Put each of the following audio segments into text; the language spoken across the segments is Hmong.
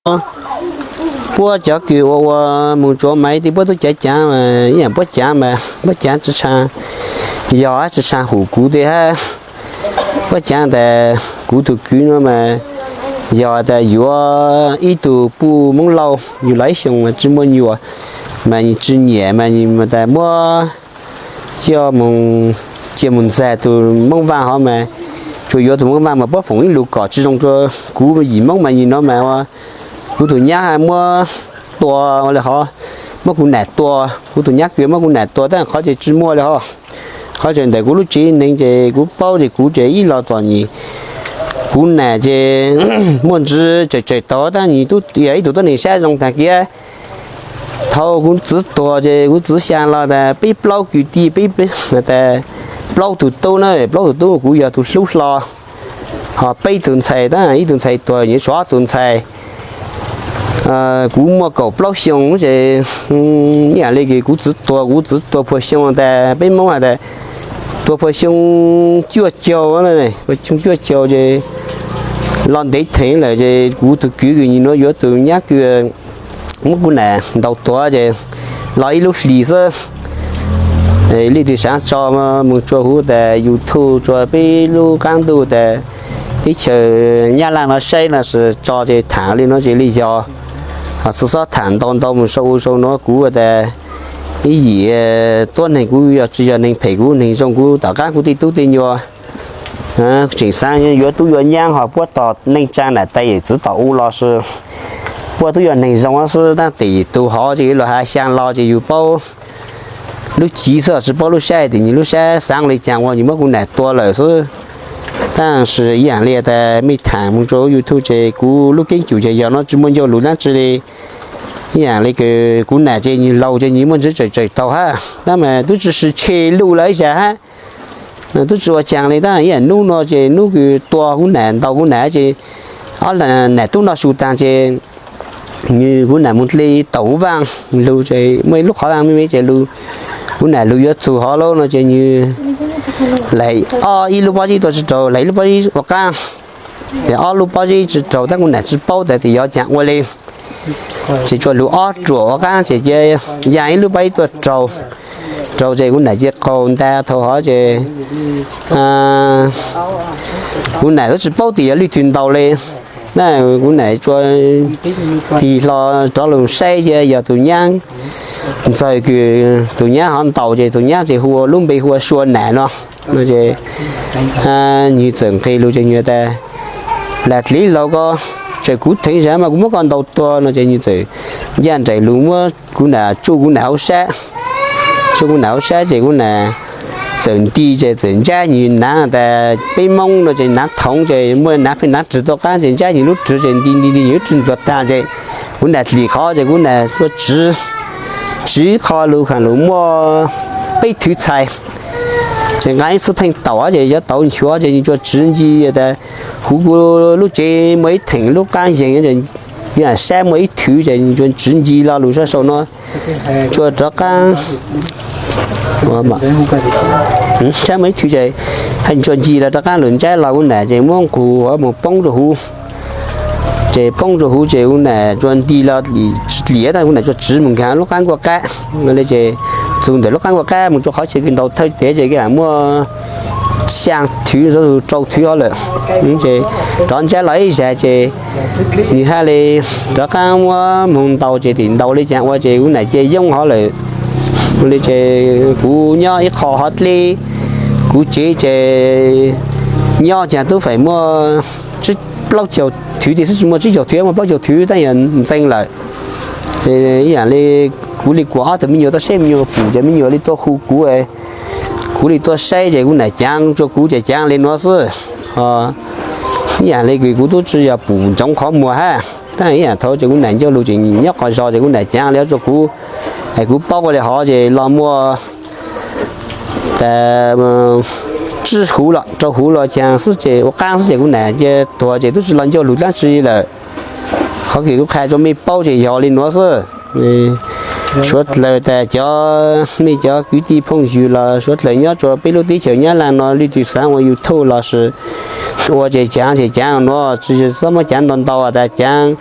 puab cov kws ua ua moog tsuav maiv tej puab tub caav caav mas ib yaam puab caav mas puab caav tsi tshua yog hab tsi tshua hum kuv tej hab. Puab caav tas kuv tug kwv nuav mas yog tas yuav ib tug puj Moob Lauj, yug los ib xyoos mas tsi muaj nyuam, mas nwg tsi nyiam mas nwg tas muab coj moog, cia moog ntxag tug Moob Vaaj hov mas tsuas yuav tug Moob Vaaj mas puab foom ib lug kom tsi zoo rua kuv yim Moob mas nwg nuav mas ua kuv tug nyab muab tua ua le hov, muab kuv nam tua, kuv tug nyab kws muab kuv nam tua tab qhov ces tsi muaj le hov. Qhov tseem ntawm kuv lub tsev neeg ces kuv paub ces kuv ces ib los txom nyem, kuv nam ces muaj ntsis tsawm tsawm taug tab nwg tub yog ib tug tuab neeg sab zoo tag kiag. Thaus kuv txiv tuag ces kuv txiv xyaa los tas peb plaub kwv tij, peb, tas plaub tug tub na, plaub tug tub kuv yog tug hlub hlo, ho peb tug ntxhais tab ib tug ntxhais tuag nyuav tshuav ob tug ntxhais. Kuv muaj kaum plaub xyoo ces ib yaam le kuv txiv tuag, kuv txiv tuag puag xyoo tas peb Moob has tas tuag puag xyoo cuaj caug, puag xyoo cuaj caug ces los ntev theem lawm ces kuv tug kwv kws nwg nuav yuav tug nyab kws muab kuv nam ntaus tuag ces los ib lub hlis xwb. Leej twg xaav tso moog tsua huv tas YouTube, tsua peb lub qaab ntuj tas teb chaws Nyab Laaj nuav saib no tso ces thaam le nuav ces le yog, ho tsi xob thaam ntau ntau moog sau u sau nuav kuv tas ib yim tuab neeg, kuv yog tsi yog neeg phem, kuv neeg zoo, kuv tom qaab kuv tej tub tej nyuas tseem xaav yuav tub yuav nyaab ho puab tos neej tsaa nam tais yawm txwv tom u los sis puab tub yog neeg zoo xwb, tab tes tug hov ces los has xyaa los ces yug paub lub civ xwb tsi paub lub sab, tes nwg lub sab xaav le caag ua nwg muab kuv nam tua lawm xwb. Tab sis ib yaam le tas mej thaam moog rua YouTube ces kuv lub keeb cum ces yog nuav tsi muaj ncauj lug dlaab tsi le. Ib yaam le kuv nam ces nwg laug ces nwg muaj ntsis tsawm tsawm taug hab, tab mas tub tsi sw tshe luj lawm ib zag hab, tub tsi ua caag le. Tab ib yaam nub nuav ces nub kws tua kuv nam ntaus kuv nam ces ob nam tub noj su taag ces nwg kuv nam moog dle taum vaaj lug ces muaj ib lub qhov vaaj me me ces kuv nam lug yuav txug hov lauj no ces nwg laim ob ib lub pob zeb tuaj tsi raug, laim ib lub pob zeb ua qaab, ob lub pob zeb tsi raug tab kuv nam tsi paub tas tes yuav caag ua le. Ces tsuas lug ob ruam ua qaab ces cia yaag ib lub pob zeb tuaj raug, raug ces kuv nam cia qaug nta thaum hov ces kuv nam tub tsi paub tes yog leej twg ntaus le. Na kuv nam tsuas tig hlo rov lug saib cia yog tug nyab ntxawg kws tug nyab hov ntaus ces tug nyab ces hu ua lub npe hu ua Sua Nam no. Nwg txawm nqe lug ces nwg tas, lam dliv laug ko, tseem kuv theev zag mas kuv muab koj ntaus tuag no ces nwg txawm ncaj nraim lug muab kuv nam tsuj kuv nam hauv sab, tsuj kuv nam hauv sab ces kuv nam txawm nti ces txawm ntsab nwg naav tas peb Moob no ces naav thoov ces muaj naav pheej naav rwg tuaj qaab ces ntsab nwg lub rwg ces nti nti nti nwg lub rwg ntxuag taag ces kuv nam dlim qhov ces kuv nam tsuas tsiv, tsiv qho lug khaam lug muaj peb thwv txhais ces nqaa ib xwb pheej taum ces yuav taus nchuav ces nwg tsuas tsiv nci tas huv kuv lub tsev muaj ib theem lub qaab yeeg, sab muaj ib thwv ces nwg tsuas tsiv nci lo lug sab saum no tsuas rov qaab, sab muaj ib thwv ces nwg tsuas nci los rov qaab lug ntsab los kuv nam ces muab nqug moog poob rua huv ces poob rua huv ces kuv nam tsuas nti los tsi dlim tab kuv nam tsuas tsiv moog nkaag lub qaab nkuaj qab le ces txug ntawm lub qaab nkuaj qab moog rua qhov chaw kws ntaus thawj tev ces kws muaj xyaa thwv rau thwv hov lawm ces rov ntsab los ib zag ces nwg hab le rov qaab muab moog ntaus ces tim ntaus le caag ua ces kuv nam cia yoob hov lawm. Le ces kuv nyob ib qho hov dleb kuv tsev ces nyob caag tub faim muaj plaub caug thwv tes xwb tsi muaj tsib caug thwv, muaj plaub caug thwv tab yog ntxeeg lawm. Ib yaam le kuv le kuas ob tug me nyuam tuaj saib me nyuam pum ces me nyuam le tuaj hu kuv, kuv le tuaj saib ces kuv nam caav rua kuv ces caav le nuav xwb. Ib yaam le kuv tub tsi yog pum ntsoov qhov muag hab, tab ib yaam thaud ces kuv nam ncauj lug ces nyob qhov zog ces kuv nam caav le rua kuv, es kuv paub ua le hov ces los muaj tas tsib huv los rau huv los caag xwb ces ua qaab xwb ces kuv nam cia tuag ces tub tsi los ncauj lug dlaab tsi lawm. Qhov kws kuv qha rua mej paub ces yog le nuav xwb. Suav dlawg tas cov, mej cov kwv tij phooj ywg los suav dlawg nyob rua peb lub teb chaws Nyab Laaj no leej twg xaav ua YouTube los sis ua ces caav ces caav nuav tsi xob muab caav ntau ntau tas caav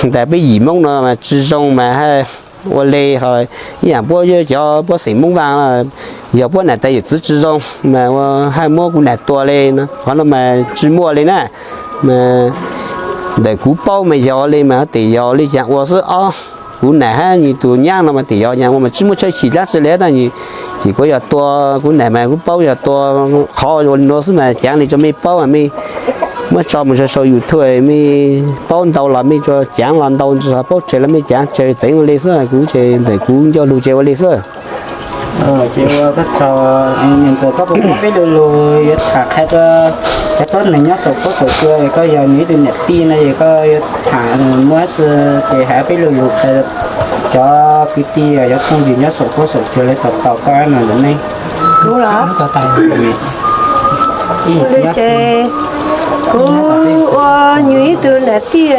Ntawm peb yim Hmoob no mas tsi zoo mas haj ua le ho, ib yaam puab cov puab xeem Moob Vaaj, yog puab nam tais yawm txwv tsi zoo mas haj muab kuv nam tua le no, qhov no mas tsi muaj le na. Mas ntawm kuv paub mas yog le mas tes yog le caag ua xwb os. Kuv nam hab nwg tug nyaab no mas tes yog caag ua mas tsi muaj tshawj chim dlaab tsi le tab, ces kuv yog tua kuv nam mas kuv paub yog tua qhov ua le nuav xwb mas caav le rua mej paub, mej muab tso moog sau YouTube, mej paub ntau los mej tso caav los ntau, tsi paub tsawg los mej caav tsawg, txeev ua le xwb. Kuv ces ntawm kuv ncauj lug ces ua le xwb. Ces ua koj txog, niam ntxawm koj puas muab peb lu lug yuav tham qha rua cov tuab neeg nyob saum huab saum cua, koj yog nwg ib tug niam tij no es koj yuav tham muaj tsi ces has peb lu lug qha, cov kwv tij cov phooj ywg nyob saum huab saum cua lawv tau tos koj no ntawm nej. Kuv los? Kuv ua nwg ib tug nam tij,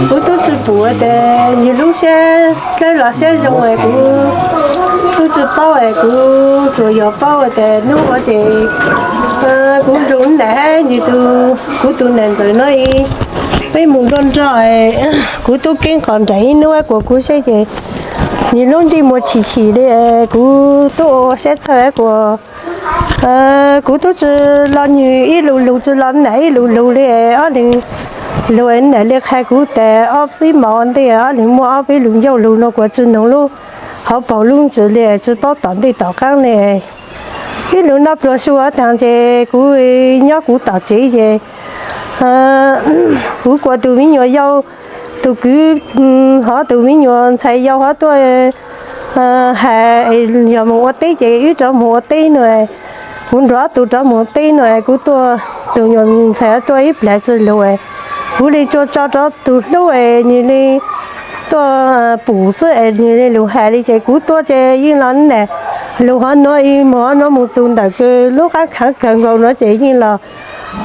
kuv tub tsi pum tas nwg lub sab dlawb los sab zoo es kuv tub tsi paub es kuv tsuas yog paub tas nub ua ces kuv nrug nam hab nwg tug, kuv tug nam ntxawm no peb moog nrug nrug, kuv tub keeb qhov nraim ib nub kuas kuv saib ces nwg lub ntsej muag chim chim le, kuv tub ua sab txhawj kuas kuv tub tsi los nwg ib lu lug, tsi los nam ib lu lug le, ob leeg lug nam le qha kuv tas ob peb hmo ntej ob leeg muaj ob peb lu ncauj lug no kuas tsi noog lub hauv paug lub ntsis le, tsi paub tom ntej tom qaab le. Ib lu noj pluag su taag ces kuv nyob kuv tom tsev ces kuv kuas tug miv nyuas yau, tug kwv hov tug miv nyuas ntxhais yau hov tuaj has, yog moog ua teb ces wb rov moog ua teb no, kuv nrug ob tug rov moog teb no, kuv tuaj, tug nyuas ntxhais tuaj ib plag tsi lug, kuv le tsuas tso rua tug hlub es nwg le tuaj pum xwb es nwg le lug has le ces kuv tuaj ces yeej los nam lug hov nuav, moog hov nuav moog txug ntawm kws lub qaab khaav kawg nkaus nuav ces yeej los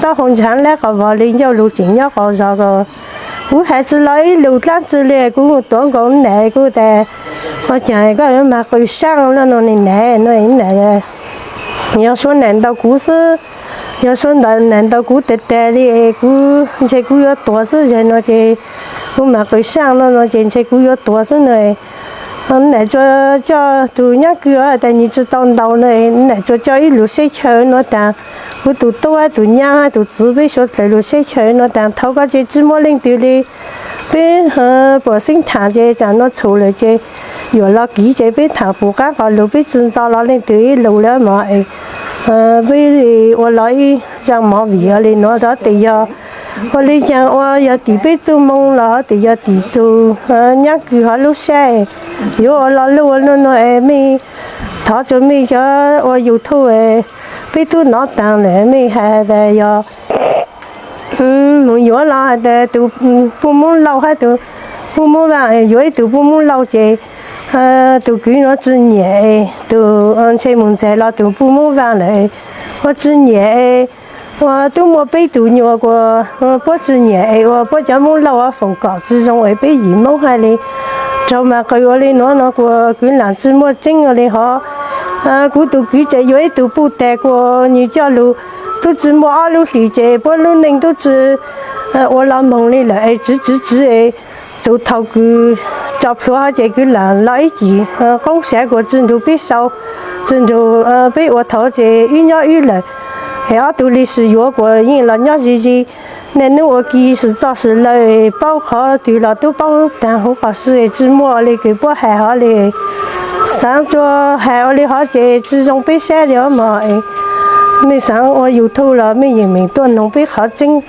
taub hau ntshaav lab qhov vog le ncauj lug tseem nyob qhov zog ko. Kuv has tsi los ib lu dlaab tsi le, kuv tuav nkaus nam kuv tas, ua caag koj yuav mag qw saab lug no ne nam no, nam yog suav nam ntaus kuv xwb, yog suav nam ntaus kuv tag tag le, kuv ntshe kuv yuav tuag xwb, yog no ces kuv mag qw saab no no ces ntshe kuv yuav tuag xwb no. Nam tsuas coj tug nyab kws tas nwg tsi tau ntaus no, nam tsuas coj ib lu seb chaw no taag, kuv tug tub hab tug nyab hab tug txiv peb suav dlawg lu seb chaw no taag, thaus ko ces tsi muaj leej twg le. Peb puas xeeb thaam ces tsaam no txhum lawm ces yuam los kiv ces peb thaam pum qaab qhov lug, peb tsi ntxo los leej twg ib lu le mog. Peb ua los ib zaaj movie le nuav, tes yog ua le caag ua, yog tim peb txuj moo los tes yog tim tug nyab kws hov lub sab, yuav ua lo lug ua no no es mej thov tsua mej cov ua YouTube, peb tub nov taag lawm mej has tas yog moog yuav los has tas tug puj Moob Lauj hab tug puj Moob Vaaj, yuav ib tug puj Moob Lauj ces tug kwv nuav tsi nyiam, tug ntshe moog ntxhais los tug puj Moob Vaaj lawm, ua tsi nyiam, ua tub muaj peb tug nyuas kuas puab tsi nyiam es ua puab cov Moob Lauj foom kom tsi zoo es peb yim Moob hab le raug mas qw ua le nuav no kuas kwv laam tsi muaj tseeb ua le hov. Kuv tug kwv tseem yuav ib tug puj tag kuas nwg coj lug tub tsi muaj ob lub hlis ces puab lub neej tub tsi ua los moog le lawm es tsiv tsiv tsiv es txug thaus kws tso plhuav hov ces kwv laam los ib cim qoob sav kuas tsi nrug peb sau, tsi nrug peb ua thaus ces wb nyob wb lawm. Es ob tug le sis yuav kuas yeej los nyob ze ze, niaj nub ua ke sis txoj sis lawm, paub qhov twg los tub paub taag huv qhov si, tsi muaj ua le kws puab has hov le. Xaav tsuas has ua le hov ces tsi zoo peb sab le mog. Mej xaav ua YouTube los mej yeem meem tuaj noog peb qhov tseeb.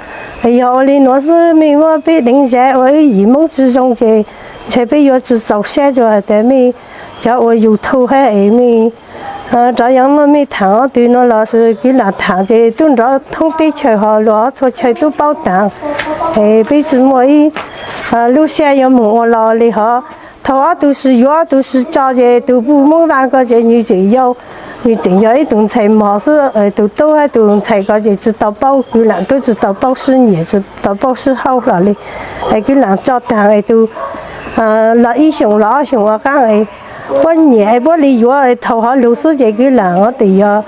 Yog ua le nuav xwb mej muab peb deev zag ua wb yim Moob tsi zoo ces ntshe peb yuav tsi txaus sab dua tas mej cov ua YouTube hab es mej rov yav muaj mej thaam ob tug no los sis kwv laam thaam ces tub nrov thoob teb chaws ho luas txhua chaw tub paub taag. Es peb tsi muaj ib lub sab yuav moog ua los le hov. Thaus ob tug sis yuav ob tug sis tso ces tug puj Moob Vaaj ko ces nwg tseem yau, nwg tseem yog ib tug ntxhais mos xwb, tug tub hab tug ntxhais ko ces tsi tau paub, kwv laam tub tsi tau paub sib nyiam tsi tau paub sib haub hlo le. Es kwv laam tso taag es tug los ib xyoos los ob xyoos ua qaab es puab nyiam es puab le yuav es thaus hov lug xwb ces kwv laam tes yog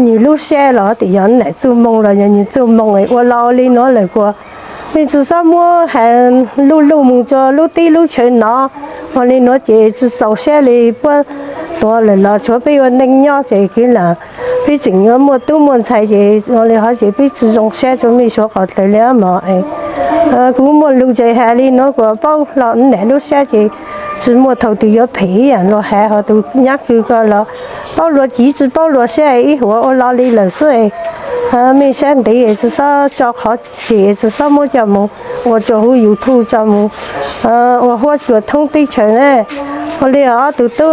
nwg lub sab los tes yog nam txuj moo los yog nwg txuj moo es ua los ua le nuav lawm kuas Peb tsi xob muab has luj luj moog rua lub teb lub chaw no, ua li nuav ces tsi txaus sab le puab tuag lawm los tshuav peb ua neej nyob ces kwv lam, peb tseem yuav muaj tub muaj ntxhais ces ua li hov ces peb tsi zoo sab rua mej suav qhov dlawg le mog. Kuv muaj lug ces has li nuav kuas paub hlo nam lub sab ces tsi muaj thaus twg yuav phem ib yaam luag has, hov tug nyab kws ko los paub luag civ tsi paub luag sab ib huam ua lo li lawm xwb. Mej sab ntev tsi xob tso qhov tseg, tsi xob muab coj moog ua rua huv YouTube coj moog ua huab cua thoob teb chaws na. Ua li ob tug tub